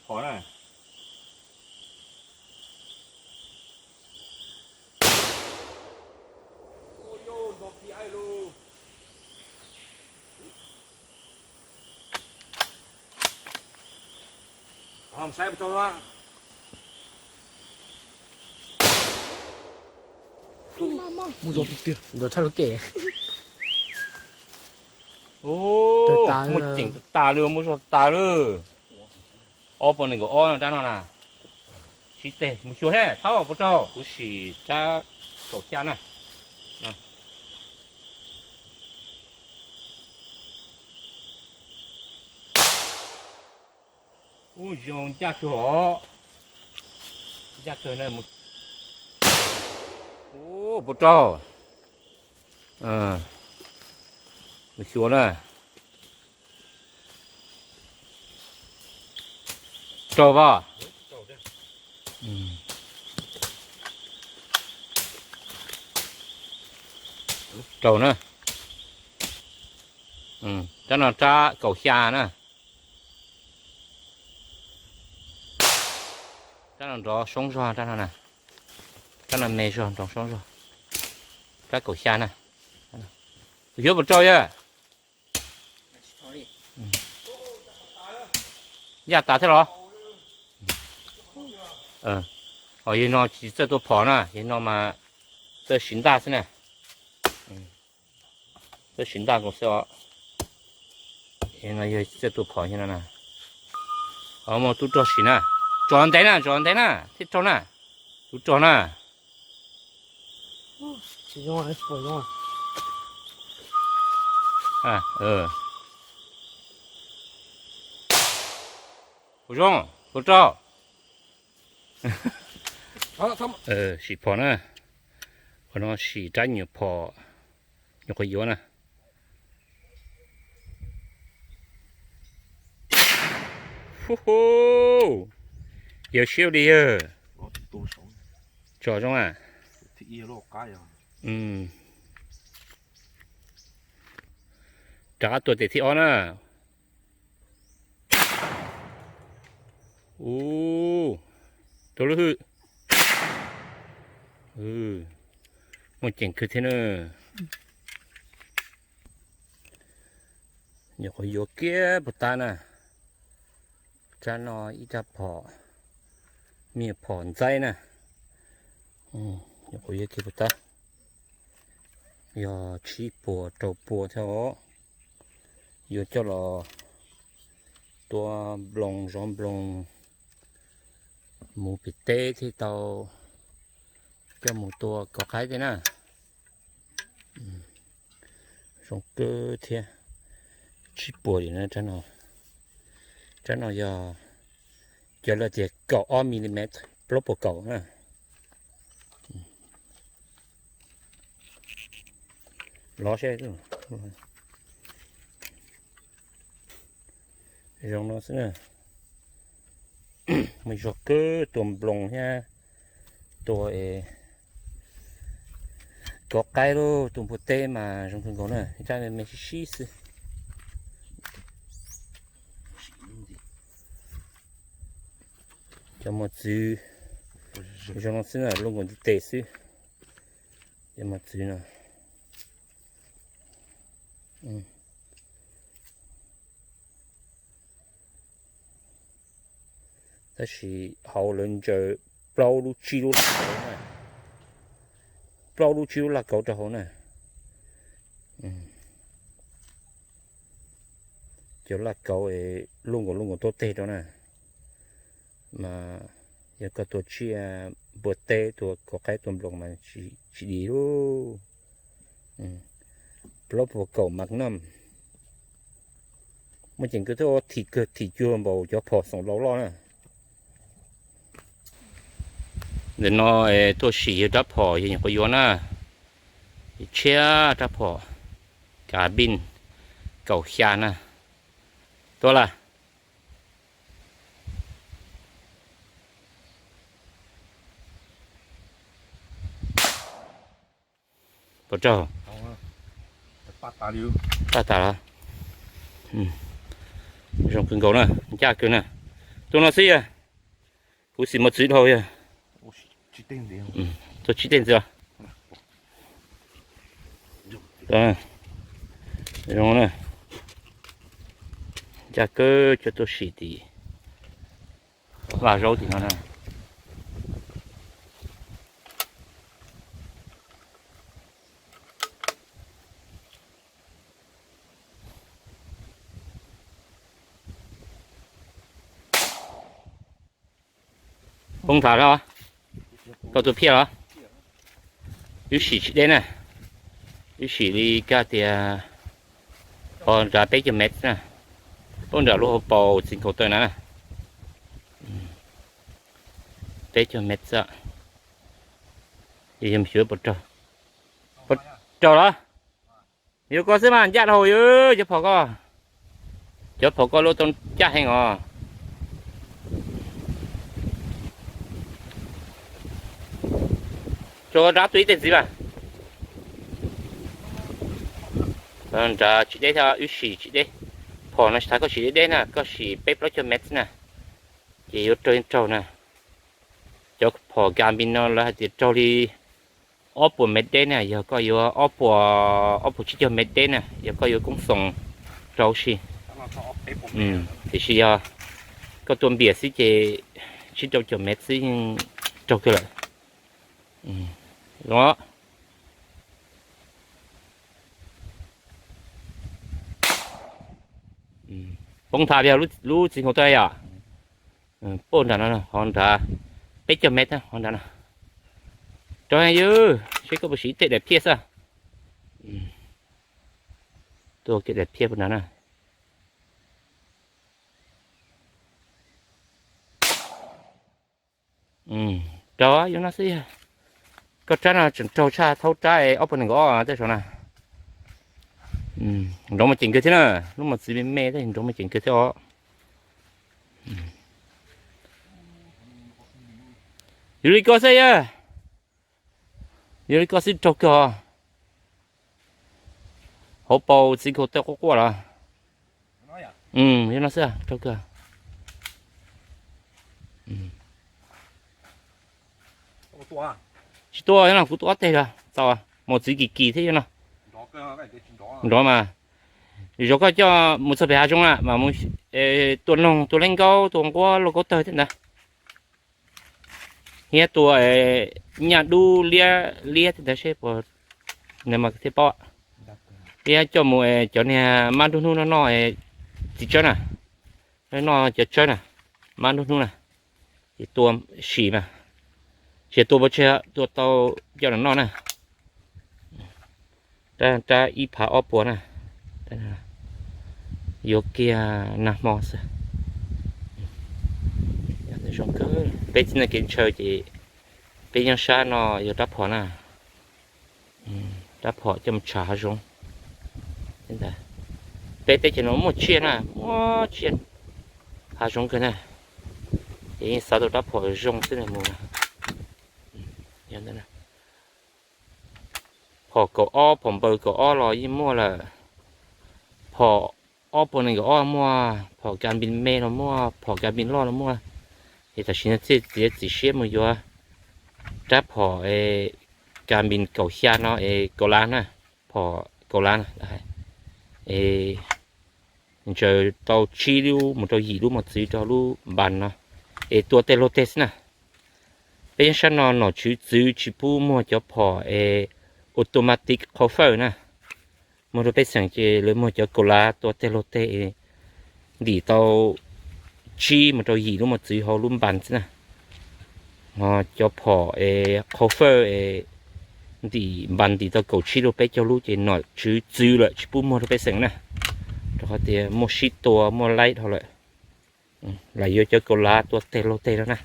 Phom na. Saib tau. Mus zov tiag, zov tshaj lub kev. Muaj ceem tas li, muaj zog tas li. Ob puas nees nkaum ob no rab no na. Sib teg mus xyuas he, thaub puas raug, kuv sim rab kaum xya na. Ub, zoo ncaj kawg os. Ncaj kawg na. Ub, puas raug. Mus xyuas na. Raug pom. Raug na. Rab no rab kaum xya na. Rab no nrov soob zog rab no na. Rab no me zog nrov soob zog. Rab kaum xya na. Tus xyuav puas raug yawg? Yaj tas thiab los? Yawg no tsis txawj tua phom na, yawg no mas txawj siv ntaj xwb na. Txawj siv ntaj nkaus xwb os. Yawg no yog tsis txawj tua phom no na. Muaj tub rog siv na. Tsom ntev na, tsom ntev na thiaj raug na. Tub rog na. Puas zoo, puas raug? Sim phom na. Qhov no sim rab nyuam phom, nyuam qhuav yuav na. Hu hu, yawg siab li yawg. Tsom zoo a. Rov qab tua tes thib ob na. Ub, tua lub hwj. Muaj ceem kawg thiab na. Nyuam qhuav yuav kiag puas tab na. Rab no ib rab phom, me phom ntxaib na. Nyuam qhuav yuav kiag puas tab. Yog tsib puas rau puas thiab os. Yuav coj los tua nploos zov nploos, mus pem teb thiaj tau coj mus tua kov qaib thiab na. Zoo kawg thiab. Tsib puas li na. Rab no yog cov lawv tias kaum ob milimet, plaub puas kaum na. Lov seb. Zoo no xwb na. Muaj zog kawg, tua nploos thiab tua kov qaib lauj, tua npua teb mas zoo kawg nkaus na. Rab me me sib sib xwb. Cov mos txwv zoo no xwb na, luaj nkaus ntiv tes xwb. Cov mos txwv no. Tab sis hauv lawv ntsaws plaub lub tsib lub laj kauv na. Plaub lub tsib lub laj kauv rau hauv na. Cov laj kauv es luaj nkaus luaj nkaus tuab teg rau na. Mas yog koj tua tsiaj npua teb, tua kov qaib tua nploos mas tsis dim lauj. Plaub puas kaum Magnum. Muaj ceem kawg thiab, thim kawg, thim cuag npaum cov phom xoom laus loj na. Ntawm no tuaj sim yawg rab phom yawg nyuam qhuav yuav na. Tshiab rab phom, carbine kaum xya na. Tuaj lawm. Puas raug? Paj tas los? Zoo kawg nkaus na, ncaj kawg na. Tus no xwb yog, kuv xim mos txwv dhau yog. Tus tsib teg ntxiv. Zoo na, ncaj kawg, coj tuaj sim tim vaj zaub tim no na. Poob nthav los? Koj tua phiaj los? Wb sim tsis deb na. Wb sim li koj tias o nrad peb caug mev na. Poob nram lub hauv paus txiv nkaus taw na. Peb caug mev. Yog xyuav puas raug? Puas raug los? Yog koj xwb mas ncaj dhau yog cov phom koj. Cov phom koj luaj tau ncaj heev os. Tso nrad tua ib teg ntxiv mas. Nrad tsis deb thiab, wb sim tsis deb. Phom no tsis tas koj sim deb deb na, koj sim peb plaub caug mev xwb na, ces yuav raug yeej raug na. Cov phom Garmin no lawv hais tias raug li ob puas mev deb na, yog koj yuav ob puas, ob puas tsib caug mev deb na, yog koj yuav koob xoos rau si. Tiam sis yog koj tua npias xwb ces tsib rau caum mev xwb yeej raug kawg lawm. Zoo. Poob nthav yog lub txiv nkaus tuaj yom. Poob nram no, hov nrad, peb caug mev hov nrad no. Rau yog seb koj puas siv tej daim phiaj xwb. Tua kiag daim phiaj puas nrad na. Raug, yog no xwb yog. Koj rab no tseem raug tshaj thaub rab ob puas nees nkaum ob tej saum na. Nrov mas ceev kawg thiab na, lub mos txwv me me tab sis nrov mas ceev kawg thiab os. Yog li koj xwb yog. Yog li koj xwb raug kawg. Hauv paus txiv nkaus taw quaj quaj los? Yog no xwb raug kawg. Tsis tua, yog no kuv tua ob teg los txaus, mos txwv kim kim thiab yog no. Nrov mas. Zov koj coj mus txog pem hav zoov na mas mus tua noog, tua leeb nkaub, tua nquab, lauj kaub tawg thiab ntawd. Thiab tua nyaj dub liab liab thiab ntawd seb puas, nws mas thiaj paub. Thiab coj mus cov niag mab nruab hnub no noj txiv tsawb na, noj cov tsawb na, mab nruab hnub na, ces tua sim mas, tsis tua pov tseg, tua tau coj los noj na. Rab ib phav ob puas na, yuav kiag nag hmo xwb. Peb txij no kev ntshaw ces peb nyob sab no yog rab phom na, rab phom coj mus tshav hav zoov. Peb teb chaws no muaj tsiaj na, muaj tsiaj hav zoov kawg na, ces yeej xav tau rab phom zoo xwb mus. Phom kaum ob, phom npaws kaum ob los yeej muaj lawm. Phom ob puas nees nkaum ob muaj, phom Garmin me los muaj, phom Garmin loj los muaj. Es tam sim no thiaj txiav txim siab mus yuav rab phom Garmin kaum xya no es kaum lav na, phom kaum lav na. Es ntsaws tau tsib lub mus rau yim lub mos txwv rau lub npas no, es tua tej laug teg xwb na. Peb sab no nom tswv txwv tsis pub muag cov phom es automatic qhau fawj na. Muag rau pej xeem ces lawv muag cov kaum lav tua tej laug teg es ntim tau tsib mus rau yim lub mos txwv hauv lub npas xwb na. Ho cov phom es qhau fawj es ntim npas ntim tau kaum tsib rau peb caug lub ces nom tswv txwv lawm tsis pub muag rau pej xeem na, rau qhov tias muaj sib tua muaj laib dhau lawm. Lam yuav cov kaum lav tua teg laug teg no na.